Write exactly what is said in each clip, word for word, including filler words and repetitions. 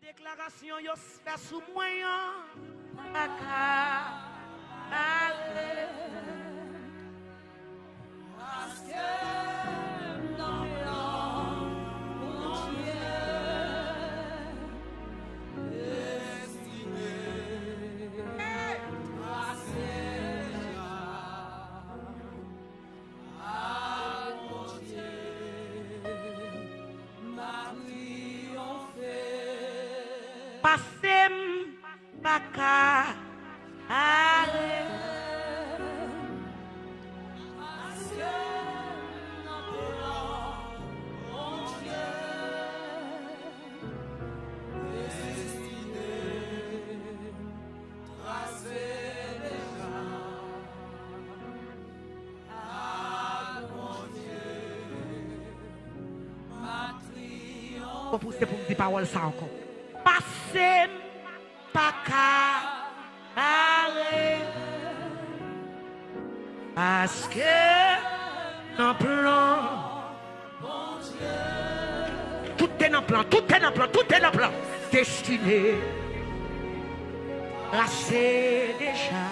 Deklarasyon yo fè sou mwen an pa ka bare. Paske m nan plan Bondye, destine trase deja. A Bondye, m a triyonfe. Pase m pa ka bare. Paske m nan plan Bondye, destine trase deja. Ak Bondye, m ap triyonfe. Bon, pouse pou m di pawòl sa ankò. Pase m pa ka bare. Paske nan plan Bondye, tout te nan plan, tout te nan plan, tout te nan plan. Destine trase deja.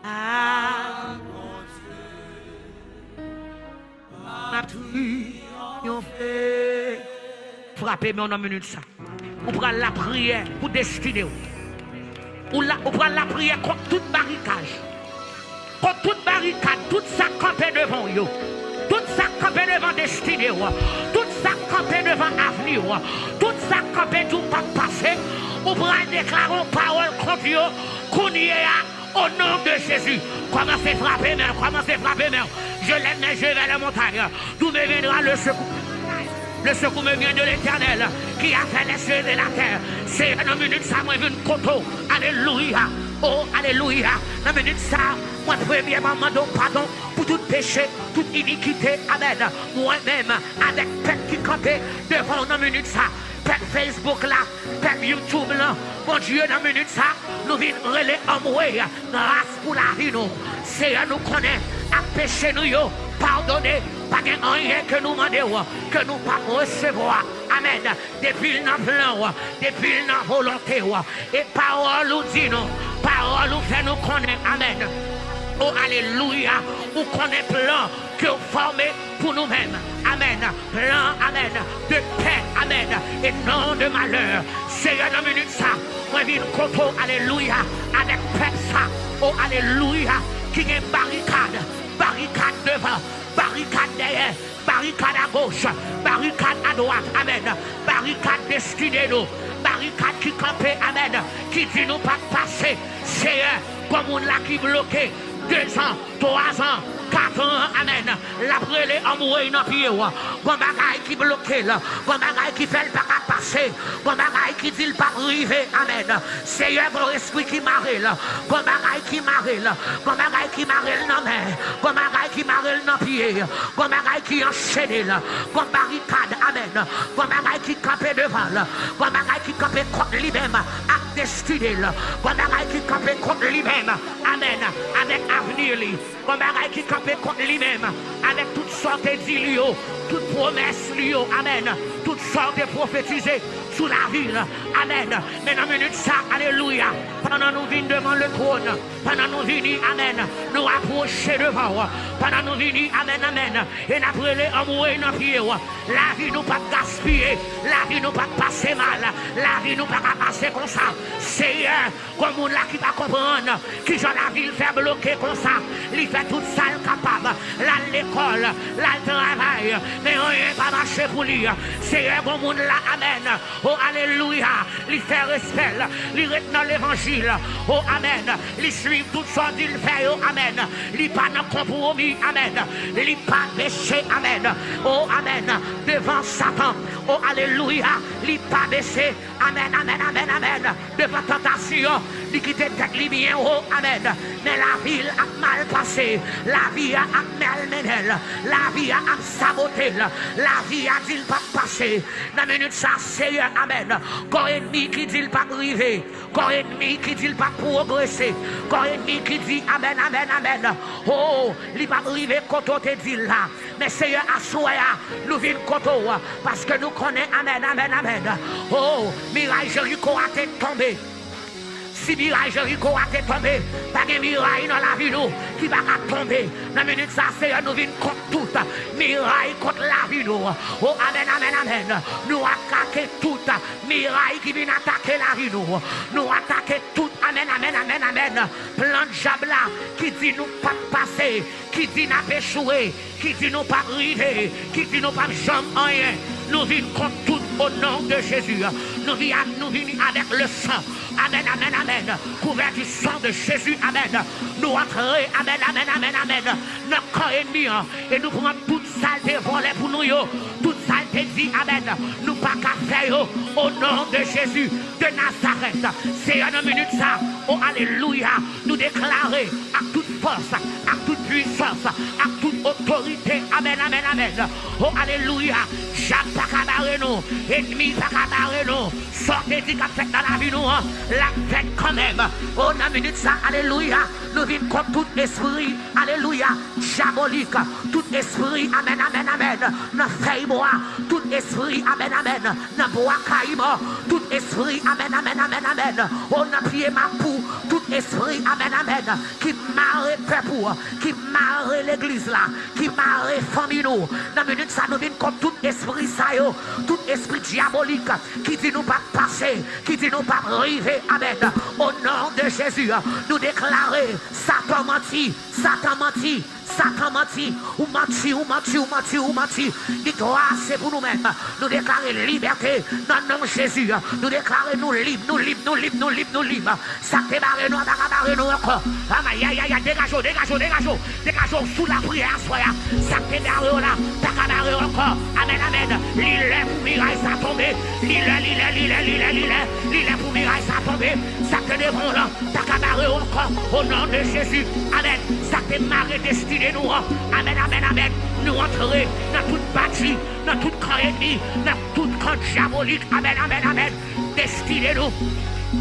A Bondye, m ap triyonfe. Frape men w nan minit sa. Ou pral lapriyè pou destine w. Ou la, ou pral lapriyè kont tout barikaj. Kont tout barikad, tout sa k kanpe devan w yo. Tout sa k kanpe devan destine w. Tout sa k kanpe devan avni w. Tout sa k kanpe di w p ap pase. Ou pral deklare yon pawòl kont yo kounye a. Au nom de Jésus, kòmanse frape men w, kòmanse frape men w. Je lève mes yeux vers les montagnes. D'où me viendra le secours? Le secours me vient de l'Éternel, qui a fait les cieux et la terre. Seyè, nan minit sa, mwen vin kote w. Alelouya. Oh, alelouya. Nan minit sa, mwen premyèman mande w padon pou tout peche, tout inikite. Amèn. Mwen menm, avèk pèp ki kanpe devan w nan minit sa, pèp Facebook la, pèp YouTube lan, Bondye, nan minit sa, nou vin rele anmwe gras pou lavi nou. Seyè, nou konnen ak peche nou yo padone. Pa gen anyen ke nou mande w ke nou p ap resevwa. Amèn. Depi l nan plan w, depi l nan volonte w. E pawòl ou di nou, pawòl ou fè nou konnen. Amèn. O, alelouya. Ou konnen plan ke w fòme pou nou menm. Amèn. Plan, amèn, de pè, amèn, e non de malè. Seyè, nan minit sa, mwen vin kote w, alelouya, avèk pèp sa, o, alelouya, ki gen barikad, barikad devan, barikad dèyè, barikad agoch, barikad adwat, amèn, barikad destine nou, barikad ki kanpe, amèn, ki di nou p ap pase. Seyè, gon moun la ki bloke, dezan, twazan, katran, amèn, l ap rele anmwey nan pye w. Gon bagay ki bloke l, gon bagay ki fè l pa ka pase, gon bagay ki di l p ap rive, amèn. Seyè, gon espri ki mare l, gon bagay ki mare l, gon bagay ki mare l nan men, gon bagay ki mare l nan pye, gon bagay ki anchene l, gon barikad, amèn, gon bagay ki kanpe devan l, gon bagay ki kanpe kont li menm ak destine l, gon bagay ki kanpe kont li menm, amèn, avèk avni li. Gon bagay ki kanpe kont li menm, avèk tout sa w te di li yo, tout pwomès li yo, amèn, tout sa w te pwofetize sou lavi l, amèn. Men nan minit sa, alelouya, pandan nou vin devan le twòn, pandan nou vini, amèn, nou apwoche devan w, pandan nou vini, amèn, amèn, e n ap rele anmwey nan pye w. Lavi nou p ap gaspiye, lavi nou p ap pase mal, lavi nou pa ka pase konsa. Seyè, gon moun la ki pa konprann kijan lavi l fè bloke konsa. Li fè tout sa l kapab. L al lekòl, l al travay, men anyen pa mache pou li. Seyè, gon moun la, amèn. O, alelouya. Li fè respè l, li ret nan levanjil. O, amèn. Li swiv tout sa w di l fè yo, amèn. Li pa nan konpwomi, amèn. Li pa peche, amèn. O, amèn. Devan Satan, o, alelouya, li pa bese. Amèn, amèn, amèn, amèn. Devan tantasyon, Li kite tèt li byen wo, amèn. Men lavi l ap mal pase. Lavi a ap malmennen l. Lavi a ap sabote l. Lavi a di l p ap pase. Nan minit sa, Seyè, amèn. Kò enmi ki di l p ap rive. Kò enmi ki di l p ap pwogrese. Kò enmi ki di, amèn, amèn, amèn. Oh, li p ap rive kote w te di l la. Men Seyè, aswè a, nou vin kote w, paske nou konnen, amèn, amèn, amèn. Oh, miray Jeriko a te tonbe. Si miray Jeriko a te tonbe, pa gen miray nan lavi nou ki pa ka tonbe. Nan minit sa, Seyè, nou vin kont tout miray kont lavi nou. Oh, amèn, amèn, amèn. Nou atake tout miray ki vin atake lavi nou. Nou atake tout, amèn, amèn, amèn, amèn, plan dyab la ki di nou p ap pase, ki di n ap echwe, ki di nou p ap rive, ki di nou p ap janm anyen. Nou vin kont tout o non de Jezi. Nou vin, nou vini avèk le san. Amèn, amèn, amèn. Kouvèti san de Jezi, amèn. Nou antre, amèn, amèn, amèn, amèn, nan kan enmi an. E nou pran tout sa l te vòlè pou nou yo. Tout sa l te di, amèn. Nou pa ka fè yo. O non de Jezi de Nazarèt. Seyè, nan minit sa, o alelouya, nou deklare ak tout fòs, ak tout pwisans, ak tout otorite. Amèn, amèn, amèn. O alelouya, dyab pa ka bare nou, enmi pa ka bare nou. Sa w te di k ap fèt nan lavi nou an, l ap fèt kanmenm. O, nan minit sa, alelouya, nou vin kont tout espri, alelouya, dyabolik, tout espri, amèn, amèn, amèn, nan fèy bwa, tout espri, amèn, amèn, nan bwa kayiman, tout espri, amèn, amèn, amèn, amèn, o, nan pye mapou, tout espri, amèn, amèn, ki mare pèp ou, ki mare legliz la, ki mare fanmi nou. Nan minit sa, nou vin kont tout espri sa yo, tout espri dyabolik ki di nou p ap pase, ki di nou p ap rive. Amèn. O non de Jezi, nou deklare Satan manti, Satan manti, Satan manti. Ou manti, ou manti, ou manti, ou manti. Viktwa se pou nou menm. Nou deklare libète nan non Jezi. Nou deklare nou lib, nou lib, nou lib, nou lib, nou lib. Sa k te bare nou an pa ka bare nou ankò. Ayayaya, degaje w, degaje w, degaje w. Degaje w sou lapriyè aswè a. Sa k te bare w la pa ka bare w ankò. Amèn, amèn. Li lè pou miray sa tonbe. Li lè, li lè, li lè, li lè, li lè. Li lè pou miray sa tonbe. Sa k te devan w lan pa ka bare w ankò. O non de Jezi. Amèn. Sa k te mare destine nou an. Amèn, amèn, amèn. Nou antre nan tout bati, nan tout kan enmi, nan tout kan dyabolik. Amèn, amèn, amèn. Destine nou.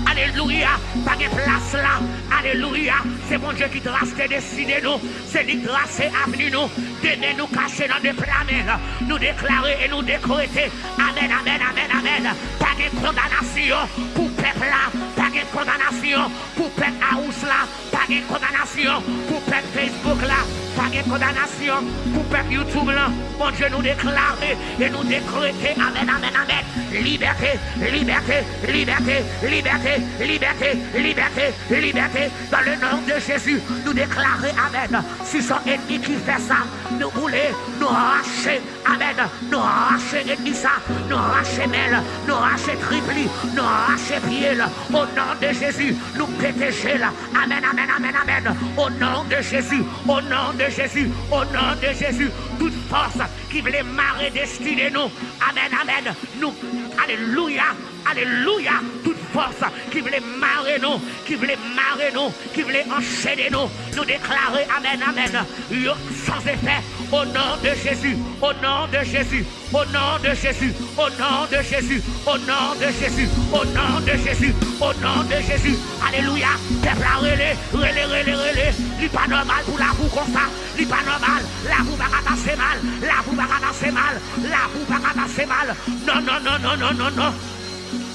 Alelouya. Pa gen plas la. Alelouya. Se Bondye ki trase destine nou. Se li k trase avni nou. Demen nou kache nan de pla men l. Nou deklare e nou dekrete. Amèn, amèn, amèn, amèn. Pa gen kondanasyon pou pèp la. Pa gen kondanasyon pou pèp House la. Pa gen kondanasyon pou pèp Facebook la. Pa gen kondanasyon pou pèp YouTube lan. Bondye, nou deklare e nou dekrete. Amèn, amèn, amèn. Libète, libète, libète, libète, libète, libète, libète. Dans le nom de Jésus, nou deklare amèn. Si se yon enmi ki fè sa, nou boule, nou rache. Amèn. Nou rache enmi sa, nou rache men l, nou rache trip li, nou rache pye l. O non de Jezi, nou pete je l. Amèn, amèn, amèn, amèn. O non de Jezi, o non de Jezi, o non de Jezi. Tout fòs ki vle mare destine nou. Amèn, amèn. Nou, alelouya, alelouya. Tout fòs ki vle mare nou, ki vle mare nou, ki vle anchene nou. Nou deklare, amèn, amèn. Yo san efè. O non de Jezi, o non de Jezi, o non de Jezi, o non de Jezi, o non de Jezi, o non de Jezi, o non de Jezi. Alelouya. Pèp la rele, rele, rele, rele. Li pa nòmal pou lavi w konsa. Li pa nòmal. Lavi w pa ka pase mal. Lavi w pa ka pase mal. Lavi w pa ka pase mal. Non, non, non, non, non, non, non.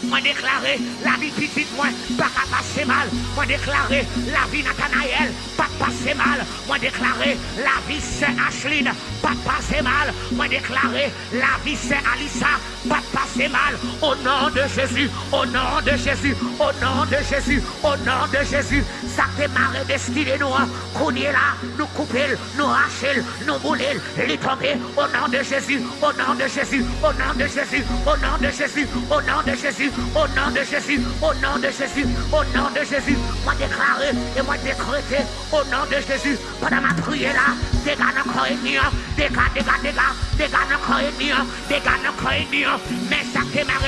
Mwen deklare lavi pitit mwen pa ka pase mal. Mwen deklare lavi Nathanaël pa pase mal. Mwen deklare lavi sè Ashlyn pa pase mal. Mwen deklare lavi sè Alisa pa pase mal. O non de Jezi, o non de Jezi, o non de Jezi, o non de Jezi. Sa k te mare destine nou an, kounye la, nou koupe l, nou rache l, nou boule l, li tonbe. O non de Jezi, o non de Jezi, o non de Jezi, o non de Jezi, o non de Jezi, o non de Jezi, o non de Jezi, o non de Jezi. Mwen deklare e mwen dekrete, o non de Jezi, pandan m ap priye la, dega nan kò enmi an, dega, dega, dega, dega nan kò enmi an, dega nan kò enmi an. Men sa k te mare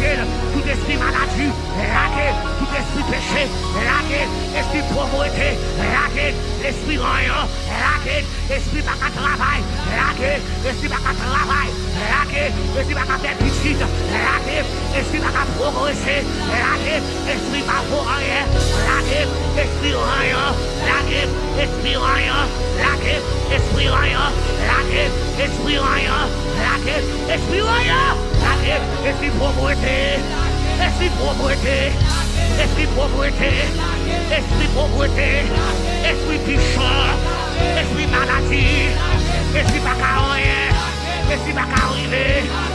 Tout espri maladi, lage. Tout espri peche, lage. Espri povrete, lage. Espri ranyon, lage. Espri pa ka travay, lage. Espri pa ka travay, lage. Espri pa ka fè pitit, lage. Espri pa ka pwogrese, lage. Espri pa vo anyen, lage. Espri ranyon, lage. Espri ranyon, lage. Espri ranyon, lage. Espri ranyon, lage. Espri ranyon, lage. Espri povrete, espri povrete, espri povrete, espri povrete, espri pichon, espri maladi, espri pa ka anyen, espri pa ka rive.